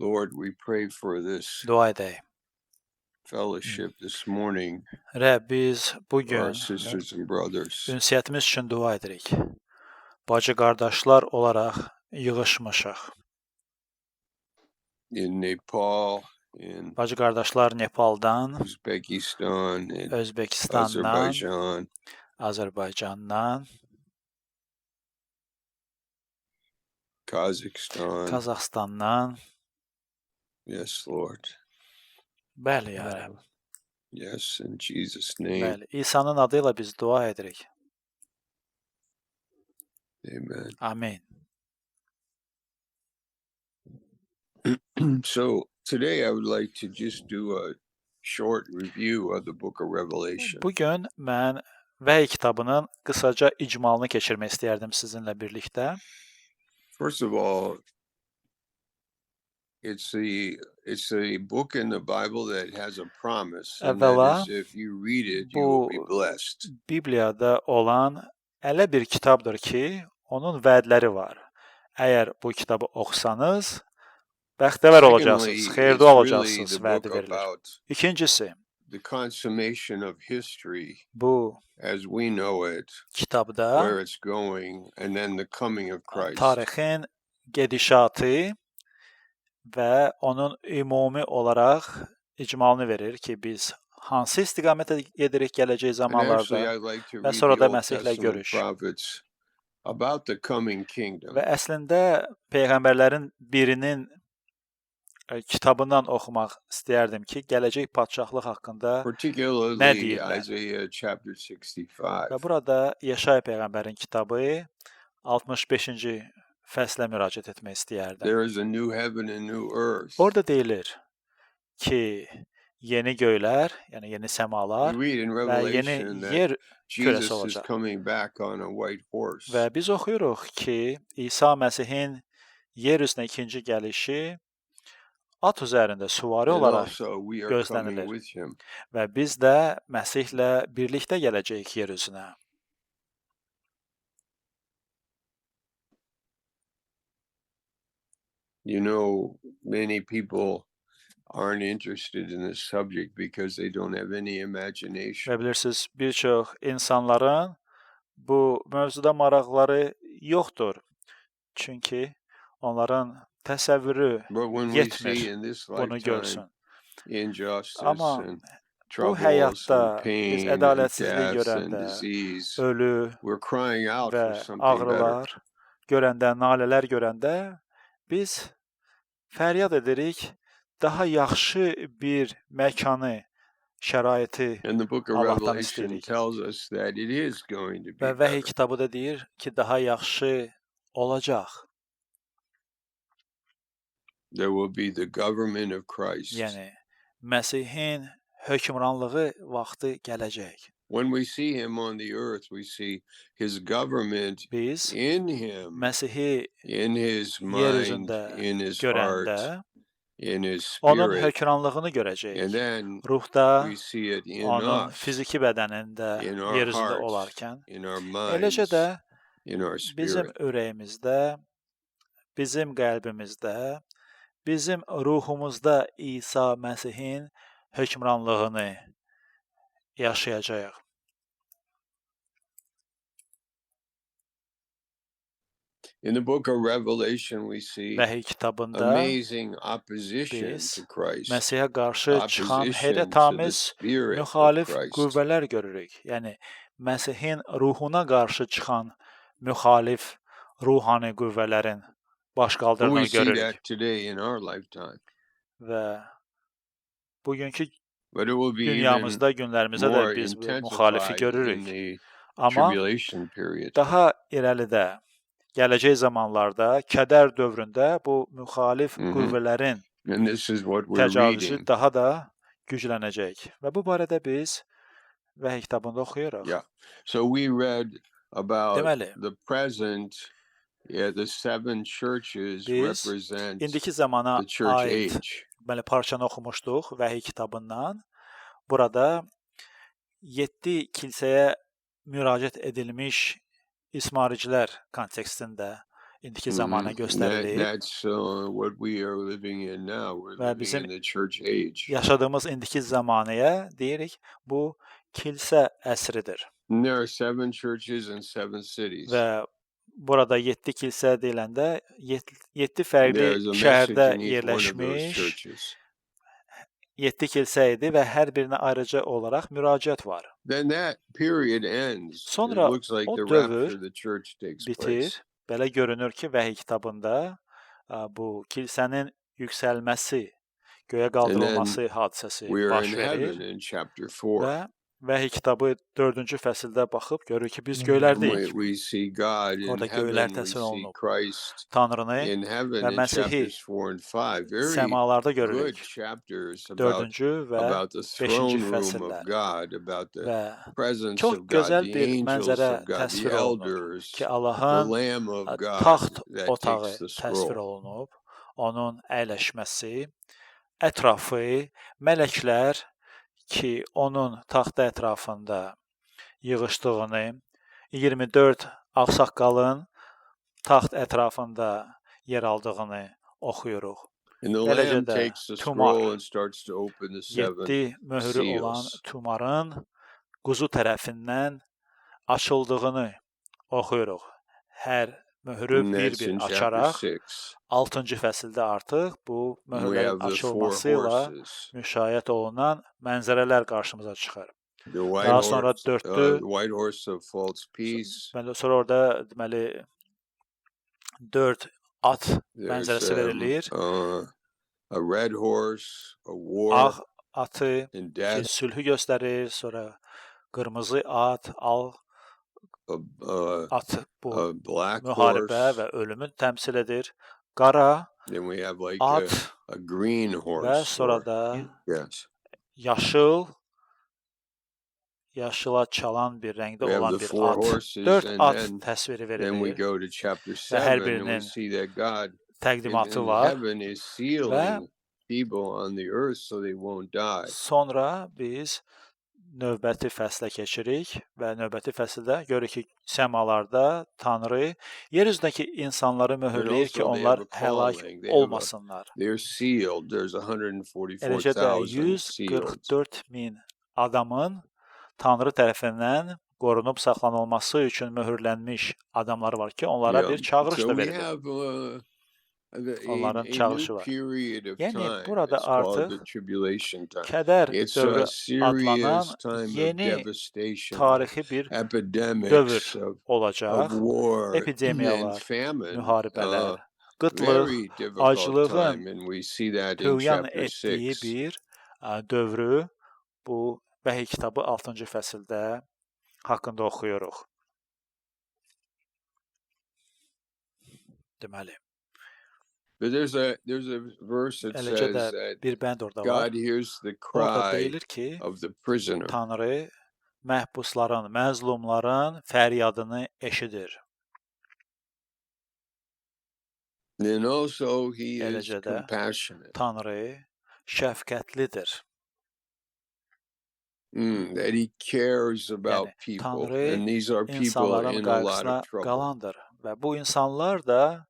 Lord, we pray for this Dua edək. Fellowship this morning, Rəbb, biz for bu our gün sisters and brothers. Ünsiyyətimiz üçün dua edirik. Bacı qardaşlar olaraq yığışmışıq. In Nepal, in Bacı qardaşlar Nepaldan, Uzbekistan, in Özbəkistandan, Azerbaijan, Azərbaycandan, Kazakhstan. Qazaxıstandan. Yes, Lord. Bəli, ya Rəbb. Yes, in Jesus' name. Bəli, İsa'nın adı ilə biz dua edirik. Amen. Amin. So today I would like to just do a short review of the book of Revelation. Bu gün mən Vəhy kitabının qısaca icmalını keçirmək istəyərdim sizinlə birlikdə. First of all, it's a book in the Bible that has a promise, and that Əvvəla is if you read it, you will bu be blessed. Bibliyada olan elə bir kitabdır ki, onun vədləri var. Əgər bu kitabı oxusanız, bəxtəvər olacaqsınız, Secondly, xeyirli it's really olacaqsınız the vədi book verilir. about İkincisi, the consummation of history bu as we know it, kitabda where it's going, and then the coming of Christ. Tarixin gedişatı və onun ümumi olaraq icmalını verir ki, biz hansı istiqamətə gedirik gələcək And zamanlarda actually, I'd like to və read sonra the da Old Məsihlə Testament görüş. prophets about the coming kingdom. Və əslində peyğəmbərlərin birinin kitabından oxumaq istəyərdim ki, gələcək padşahlıq haqqında nə Particularly deyirlər. Isaiah chapter 65. Və burada Yeşaya peyğəmbərin kitabı 65-ci fəslə müraciət etmək istəyərdim. There is a new heaven and new earth. Orada deyilir ki, yeni göylər, yəni yeni səmalar We read in və yeni Revelation that yer kürəsi Jesus is olacaq. coming back on a white horse. Və biz oxuyuruq ki, İsa Məsihin yer üzünə ikinci gəlişi at üzərində süvari And olaraq also we are coming gözlənilir. with him. Və biz də Məsihlə birlikdə gələcəyik yer üzünə. Many people aren't interested in this subject because they don't have any imagination. Və bilirsiniz, bir çox insanların bu mövzuda maraqları yoxdur. Çünki onların təsəvvürü But when we yetmir see in this bunu lifetime görsün. injustice Amma and bu troubles and həyatda biz pain and ədalətsizlik death and görəndə, disease, ölü we're crying out for və something better. ağrılar görəndə, nalələr görəndə biz fəryad edirik, daha yaxşı bir məkanı, şəraiti And the book of Allahdan Revelation istəyirik. tells us that it is going to be Və Vəhiy better. kitabı da deyir ki, daha yaxşı olacaq. There will be the government of Christ. Yəni Məsihin hökmranlığı vaxtı gələcək. When we see him on the earth, we see his government Biz in him, Məsihi in his yer mind, üzündə in his heart, görəndə in his onun spirit. hökmranlığını And görəcəyik. then Ruhda, we see it in onun us, fiziki bədənində, in our yer üzündə hearts, olarkən, in our eləcə minds, də in our bizim spirit. ürəyimizdə, bizim qəlbimizdə, bizim ruhumuzda İsa Məsihin hökmranlığını yaşayacağıq. In the book of Revelation, we see Vəhiy kitabında amazing opposition biz to Christ, Məsihə qarşı çıxan opposition to the heyrətamiz spirit of müxalif Christ. qüvvələr görürük. Yəni Məsihin ruhuna qarşı çıxan müxalif ruhani qüvvələrin baş And qaldırdığını we see görürük. that today in our lifetime. Və bugünkü But it will be even dünyamızda, günlərimizdə də more biz bu müxalifi intensified in görürük. the Amma tribulation period. daha irəlidə, gələcək zamanlarda, kədər dövründə bu müxalif qüvvələrin And this is what we're təcavüzü reading. daha da güclənəcək. Və bu barədə biz Vəhiy kitabında oxuyuruq. Yeah. So we read about Deməli, the present, yeah, the seven churches biz represent indiki zamana the church aid age. Deməli parçanı oxumuşduq Vəhiy kitabından. Burada 7 kilsəyə müraciət edilmiş ismaricilər kontekstində indiki zamanə Mhm. Göstərilib That's what we are living in now. We're və living bizim in the church age. yaşadığımız indiki zəmanəyə deyirik, bu kilsə əsridir. And there are seven churches and seven cities. Və burada 7 kilsə deyiləndə 7 fərqli There is a message şəhərdə in each one of those yerləşmiş churches. 7 kilsə idi və hər birinə ayrıca olaraq müraciət var. Then that period ends. It Sonra looks like o the dövr rapture of the church takes bitir. place. Belə görünür ki, Vəhiy kitabında bu kilsənin yüksəlməsi, göyə And then qaldırılması hadisəsi we are baş in verir heaven in chapter 4. və Vəhiy kitabı 4-cü fəsildə baxıb görür ki, biz göylərdəyik. We see God in Orada göylər heaven, we təsvir see olunub. Christ Tanrını in heaven və in Məsihi chapters 4 and 5. Very səmalarda good görürük. chapters about 4-cü və about the 5-ci throne room of fəsillər. God, about the Və presence çox of God, gözəl the bir angels mənzərə of God, the təsvir olunur elders, ki, the Allahın Lamb of God taxt that otağı takes the təsvir scroll. olunub, onun əyləşməsi, ətrafı, mələklər ki, onun taxtı ətrafında yığışdığını, 24 ağsaqqalın taxt ətrafında yer aldığını oxuyuruq. And the Eləcə Lamb də takes the tumar, scroll and starts to open the seven 7 möhrü olan seals. tumarın quzu tərəfindən açıldığını oxuyuruq. Hər möhrü And that's bir-bir in chapter açaraq 6. 6-cı fəsildə artıq bu And we möhürlərin have the four açılması ilə horses. müşayiət olunan mənzərələr qarşımıza çıxır. The white Daha sonra horse, dördlü the white horse of false peace. Deməli, sonra orada deməli 4 at There's mənzərəsi verilir. A red horse, a war Ağ atı and ki, death, sülhü göstərir, sonra qırmızı at, ağ at bu a black müharibə horse. və ölümü təmsil edir. Qara Then we have like at a green və horse. sonra Or, da yes. yaşıl, yaşıla çalan bir rəngdə We have olan the bir four at. horses, 4 and at then təsviri then we verilir go to chapter və hər 7 and we birinin see that God in, təqdimatı in var heaven is və sealing people on the earth so they won't die. sonra biz növbəti fəslə keçirik və növbəti fəsildə görürük ki, səmalarda Tanrı yer üzündəki insanları But möhürləyir ki, also they have onlar a həlak calling. They have a olmasınlar. They're sealed. There's Eləcə də 144,000 sealed. 144 min adamın Tanrı tərəfindən qorunub saxlanılması üçün möhürlənmiş adamlar var ki, onlara Yeah. bir çağırış So da we verilir. have Onların a new çağırışı var. period of Yəni time. burada It's called artıq the tribulation time. kədər It's a dövrü adlanan serious time of yeni devastation, of tarixi bir dövr epidemics, of olacaq. war and Epidemiyalar, famine. Müharibələr, qıtlıq, Very difficult aclığın time, and we see that in tüğyan chapter etdiyi 6. bir dövrü bu Vəhiy kitabı 6-cı fəsildə haqqında oxuyuruq. Deməli, But there's a verse that eləcə says də that bir bənd orada var. God hears the Orada cry deyilir ki, of the prisoner. Tanrı məhbusların, məzlumların fəryadını eşidir. And also he is Eləcə də compassionate. Tanrı şəfqətlidir. That he cares about Yəni people. Tanrı And these are people insanların in a lot qayğısına of trouble. qalandır və bu insanlar da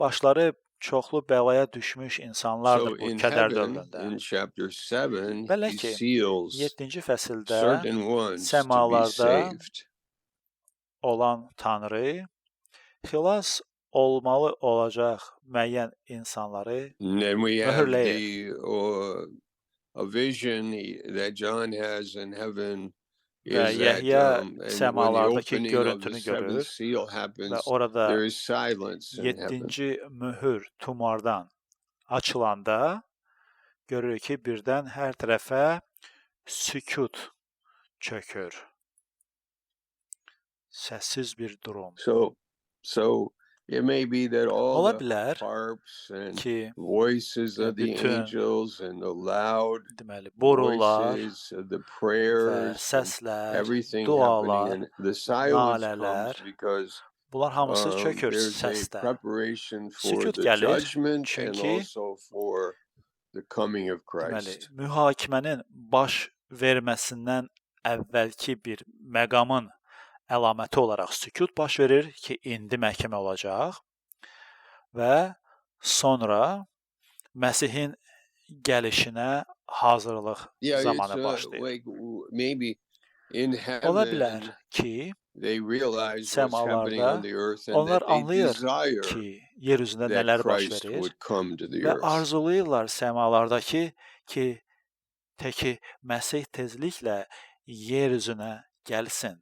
başları çoxlu bəlaya düşmüş insanlardır So bu in kədər heaven, dövründə. in chapter 7, Belə he ki, seals 7-ci fəsildə certain ones to be səmalarda saved. olan Tanrı xilas olmalı olacaq müəyyən insanları And then we have möhürləyir. the a vision that John has in heaven Və is that Yəhya and when the səmalardakı opening of the görüntünü seventh görür seal və happens, orada there is silence in heaven. 7-ci möhür tumardan açılanda görürük ki, birdən hər tərəfə sükut çökür. Səssiz bir durum. So it may be that all Ola the bilər harps and ki, voices of the bütün angels and the loud deməli borular voices of the və prayers and səslər, everything happening dualar, and the silence comes nalələr, because bunlar hamısı çökür there's a səsdə. preparation for Sükut the gəlir, judgment and çünki also for the coming of deməli Christ. mühakimənin baş verməsindən əvvəlki bir məqamın əlaməti olaraq sükut baş verir ki, indi məhkəmə olacaq. Və sonra Məsihin gəlişinə hazırlıq Yeah, it's zamanı başlayır. like maybe in Ola bilər heaven ki, they realize what's happening səmalarda on the earth and onlar that they anlayır desire ki, yer üzündə that nələr baş Christ verir would come to the və earth. arzulayırlar səmalardakı ki, təki Məsih tezliklə yer üzünə gəlsin.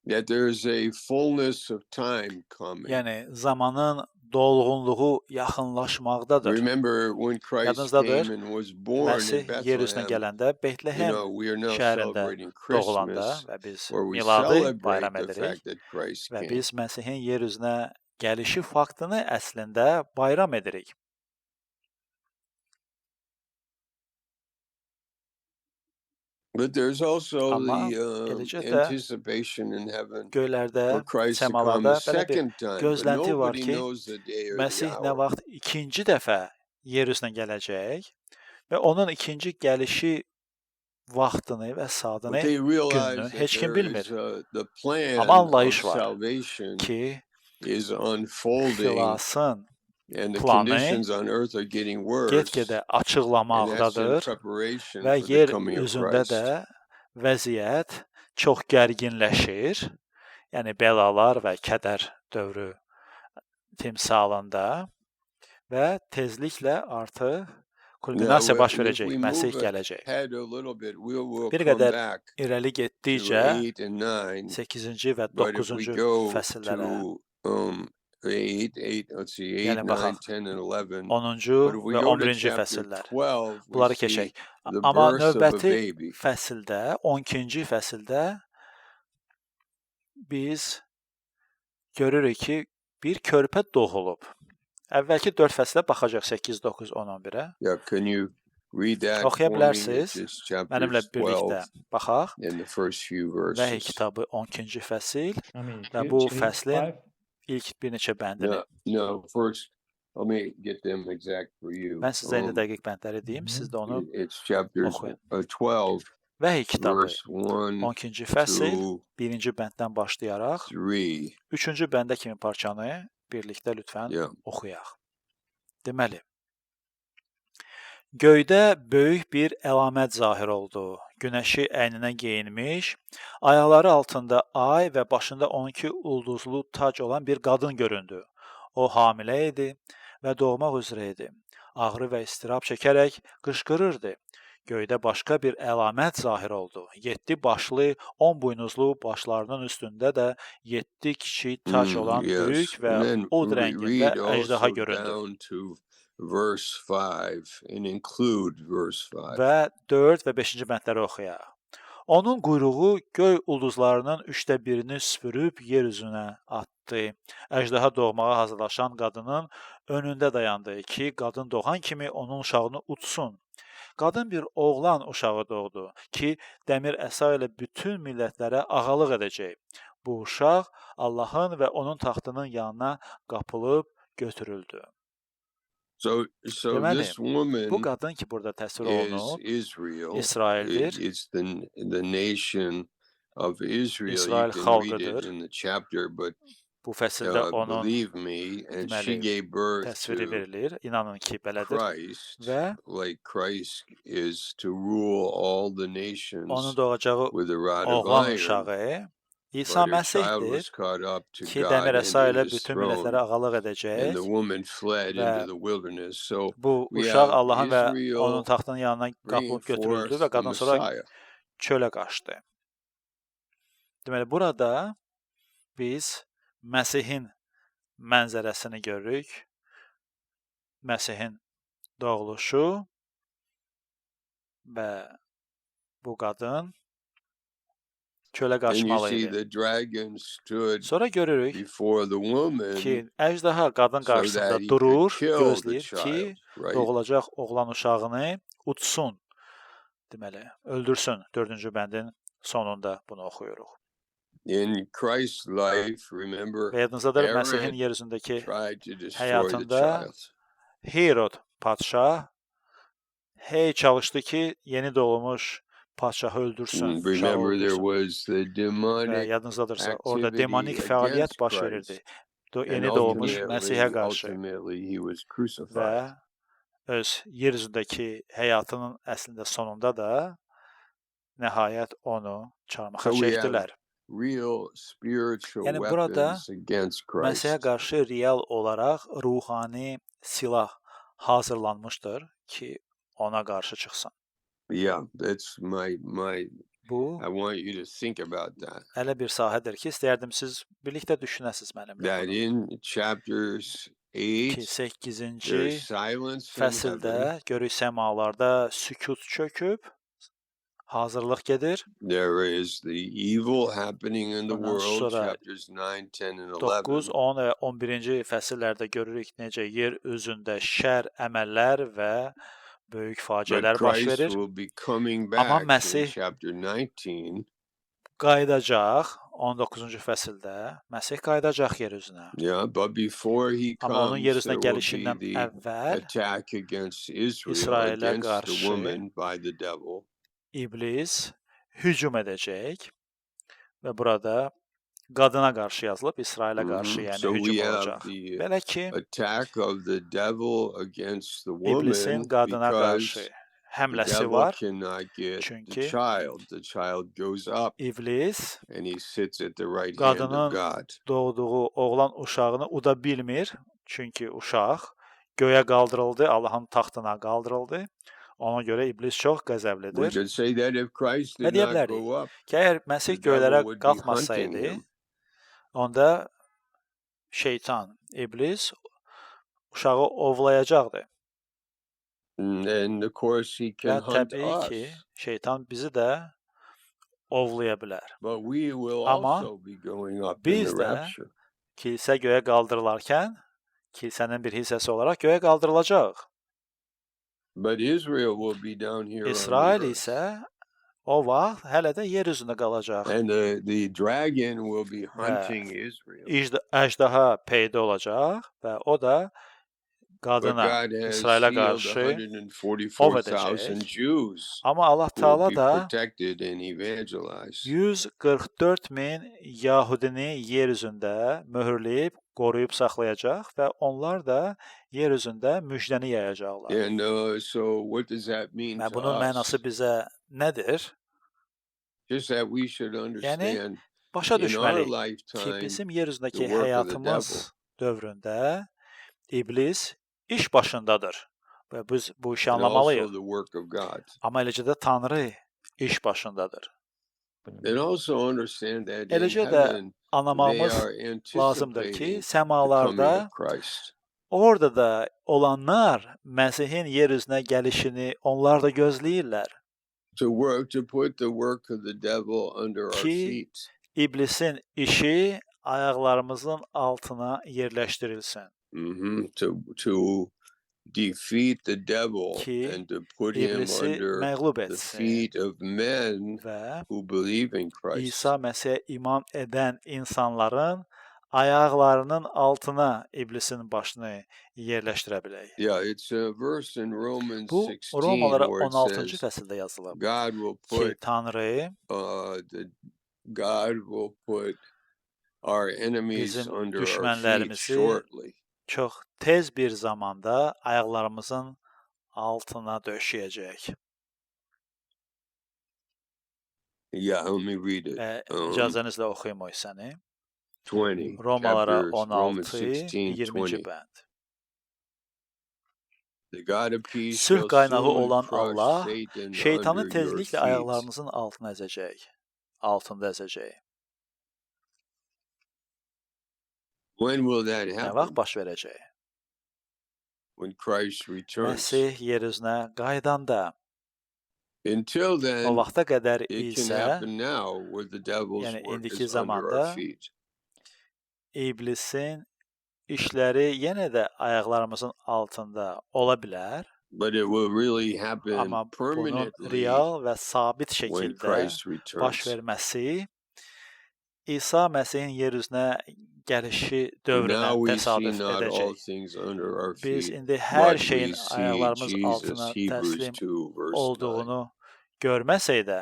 That there's a fullness of time coming. Yəni zamanın dolğunluğu yaxınlaşmaqdadır. Remember when Christ Yadınızdadır, came and was born in Məsih yer üzünə Bethlehem, gələndə you Beytləhem know, we are now şəhərində celebrating doğulanda Christmas, və biz where we Miladı celebrate bayram the edirik fact that Christ və came. biz Məsihin yer üzünə gəlişi faktını əslində bayram edirik. But there's also Amma the eləcə də anticipation in heaven göylərdə, for Christ to come səmalarda a belə bir second time, but gözlənti var nobody ki, knows the day or the Məsih nə hour. vaxt ikinci dəfə yer üzünə gələcək və onun ikinci gəlişi vaxtını və But saatını, they realize gününü that heç kim there is bilmir. the Amma plan of anlayış var salvation ki, is unfolding xilasın and the planı conditions on earth are getting worse, get-gedə and that's in açıqlamaqdadır preparation və for the yer coming of üzündə Christ. də vəziyyət çox gərginləşir. Yəni bəlalar və kədər dövrü timsalında və tezliklə artıq Now, kulminasiya baş and if verəcək, we Məsih move gələcək. ahead a little bit, we will Bir come qədər back irəli to getdikcə 8 and 9. 8-ci və But if we 9-cu go fəsillərə to 8, 8, let's see, 8, gəlin 9, baxaq. 10, and 11. 10-cu But if we və go to 11-ci chapter fəsillər. 12, we Bunları see keçək. the Amma birth of a növbəti baby. fəsildə, 12-ci fəsildə biz görürük ki, bir körpə doğulub. Əvvəlki 4 fəslə baxacaq 8, 9, 10, 11-ə. Yeah, can you read that Oxuya for me? bilərsiniz. It's just Mənimlə chapters birlikdə 12 baxaq. and the first few Vəhiy verses. kitabı 12-ci fəsil I mean, və 2, bu 2, fəslin 5. ilk bir neçə bəndini. No, first, let me get them exact for you. Mən sizə indi dəqiq bəndləri deyim, siz də onu It's chapters oxuyun. 12, Vəhiy kitabı verse 1, 12-ci fəsil 2, 1-ci bənddən başlayaraq 3. 3-cü bəndə kimi parçanı birlikdə lütfən Yeah. oxuyaq. Deməli, göydə böyük bir əlamət zahir oldu. Günəşi əyninə geyinmiş, ayaqları altında ay və başında 12 ulduzlu tac olan bir qadın göründü. O hamilə idi və doğmaq üzrə idi. Ağrı və istirab çəkərək qışqırırdı. Göydə başqa bir əlamət zahir oldu. 7 başlı, 10 buynuzlu, başlarının üstündə də 7 kiçik tac olan Yes. böyük və And then od rəngində read əjdaha also göründü. down to verse 5 and include verse 5. Və 4 və 5-ci bəndləri oxuyaq. Onun quyruğu göy ulduzlarının üçdə birini süpürüb yer üzünə atdı. Əjdaha doğmağa hazırlaşan qadının önündə dayandı ki, qadın doğan kimi onun uşağını utsun. Qadın bir oğlan uşağı doğdu ki, dəmir əsa ilə bütün millətlərə ağalıq edəcək. Bu uşaq Allahın və onun taxtının yanına qapılıb götürüldü. So Deməli, this woman bu qadın ki, burada təsvir is olunub, Israel. İsraildir. It's the nation of Israel. You İsrail can read it xalqıdır. in the chapter, but Bu fəsildə onun believe me, and she deməli, gave birth təsviri to verilir. İnanın ki, belədir. Christ, Və like Christ is to rule all the nations onun doğacağı with a rod of oğlan iron. uşağı İsa But her child Məsihdir was caught up to ki, God dəmir and əsa to ilə his bütün throne, millətlərə ağalıq and the edəcək woman fled və into the wilderness. So bu we uşaq have Allahın və onun Israel taxtının yanına bringing qapılıb götürüldü forth və the qadın sonra Messiah. çölə qaçdı. Deməli, burada biz Məsihin mənzərəsini görürük. Məsihin doğuluşu və bu qadın çölə And you qaçmalı see idi. the dragon stood Sonra görürük before the woman ki, əjdaha qadın so that qarşısında he could durur, kill the gözləyir ki, child, right? doğulacaq oğlan uşağını utsun. Deməli, öldürsün. 4-cü bəndin sonunda bunu oxuyuruq. In Christ's life, remember, Və yadınızdadır, Məsihin Herod yer üzündəki tried to destroy the həyatında child. Herod padşah hey çalışdı ki, yeni doğulmuş padşahı öldürsün, uşağı Remember, there öldürsün. was the Və demonic yadınızdadırsa, orada activity demonik fəaliyyət against baş Christ. verirdi. And Yeni doğmuş Məsihə ultimately, qarşı ultimately he was və crucified. Öz yer üzündəki həyatının əslində sonunda da nəhayət onu çarmıxa So we have çəkdilər. Real spiritual Yəni burada weapons against Məsihə Christ. Qarşı real olaraq ruhani silah hazırlanmışdır ki, ona qarşı çıxsın. Yeah, that's my Bu I want you to think about that. Elə bir sahədir ki, istəyərdim siz birlikdə düşünəsiz mənimlə That bunu. in chapters Ki 8 8-ci there's silence in fəsildə heaven. Görürük səmalarda sükut çöküb, hazırlıq gedir. There is the evil happening in the Ondan world, sonra chapters 9, 10, and 9, 11. 10 və 11-ci fəsillərdə görürük necə yer üzündə şər əməllər və böyük But faciələr baş Christ verir. will be coming Amma back in Məsih chapter 19. qayıdacaq 19-cu fəsildə. Məsih qayıdacaq yer üzünə. Yeah, but before he Amma onun comes, yer üzünə there will be gəlişindən the əvvəl attack against Israel, İsrailə against the qarşı woman by the devil. İblis hücum edəcək və burada qadına qarşı yazılıb, İsrailə qarşı, yəni So hücum we have olacaq. the Belə ki, attack of the devil against the İblisin woman qadına because qarşı the həmləsi devil var. cannot get the Çünki child. The child goes up İblis and he sits at the right hand of qadının God. doğduğu oğlan uşağını uda bilmir. Çünki uşaq göyə qaldırıldı, Allahın taxtına qaldırıldı. Ona görə iblis çox We qəzəblidir. could say that if Christ Və did deyə not bilərik go up, ki, əgər Məsih the devil göylərə would be hunting qalxmasaydı, him. onda şeytan, iblis uşağı ovlayacaqdı. And of course he Və can hunt təbii ki, us. şeytan bizi də ovlaya bilər. But we will Amma also be going up in biz the də rapture. Kilsə göyə qaldırılarkən, kilsənin bir hissəsi olaraq göyə qaldırılacaq. But Israel will be down here on the İsrail earth. isə o vaxt hələ də yer üzündə qalacaq. And the dragon will be Və hunting Israel. Əjdaha peyda olacaq və o da But qadına, God has İsrailə sealed qarşı ov 144,000 edəcək. Jews Amma Allah who will Teala be da protected and evangelized. 144 min yahudini yer üzündə möhürləyib, qoruyub saxlayacaq və onlar da yer üzündə müjdəni yayacaqlar. And so what does that mean Və to bunun us? mənası bizə nədir? Just that we should Yəni, understand başa in our düşməliyik ki, lifetime bizim yer the üzündəki work of the həyatımız devil. dövründə iblis iş başındadır və biz bu işi And also anlamalıyıq. the work of God. Amma eləcə də Tanrı iş başındadır. And also understand that in Eləcə də heaven they anlamamız are lazımdır ki, anticipating the coming səmalarda of Christ. orada da olanlar Məsihin yer üzünə gəlişini onlar da gözləyirlər. To work to put the work of the devil under our Ki feet. iblisin işi ayaqlarımızın altına yerləşdirilsin. To defeat the devil Ki and to put him iblisi under məğlub the etsin feet of men və who believe in Christ. İsa Məsihə iman edən insanların ayaqlarının altına iblisin başını yerləşdirə bilək. Yeah, it's a verse in Romans Bu 16 Romalılara where it 16-cı says fəsildə yazılıb God will ki, put Tanrı the God will put our enemies bizim under our feet düşmənlərimizi shortly. çox tez bir zamanda ayaqlarımızın altına döşəyəcək. Yeah, let me read it. Və icazənizlə oxuyum o hissəni. 20 Romalılara chapters, Romans 16, 16, 20-ci 20. bənd. The God of peace Sülh shall qaynağı soon olan crush Allah Satan şeytanı under your tezliklə feet. ayaqlarınızın altına əzəcək. Altında əzəcək. When will that Nə vaxt happen? baş verəcək? When Christ returns. Məsih yer üzünə qayıdanda. Until O then, vaxta qədər it can isə, happen now where the devil's yəni work indiki is under our zamanda feet. iblisin işləri yenə də ayaqlarımızın altında ola bilər. But it will really happen Amma bunun permanently real və sabit when şəkildə Christ baş returns. verməsi İsa Məsihin yer üzünə gəlişi dövrünə Now we see təsadüf not all edəcək. things under our Biz feet, indi hər but şeyin we see ayaqlarımız Jesus, altına Hebrews təslim 2, verse 9. olduğunu görməsək də,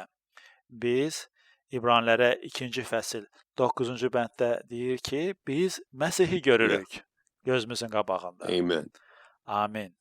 biz İbranilərə 2-ci fəsil 9-cu bənddə deyir ki, biz Məsihi görürük gözümüzün qabağında. Amen. Amin.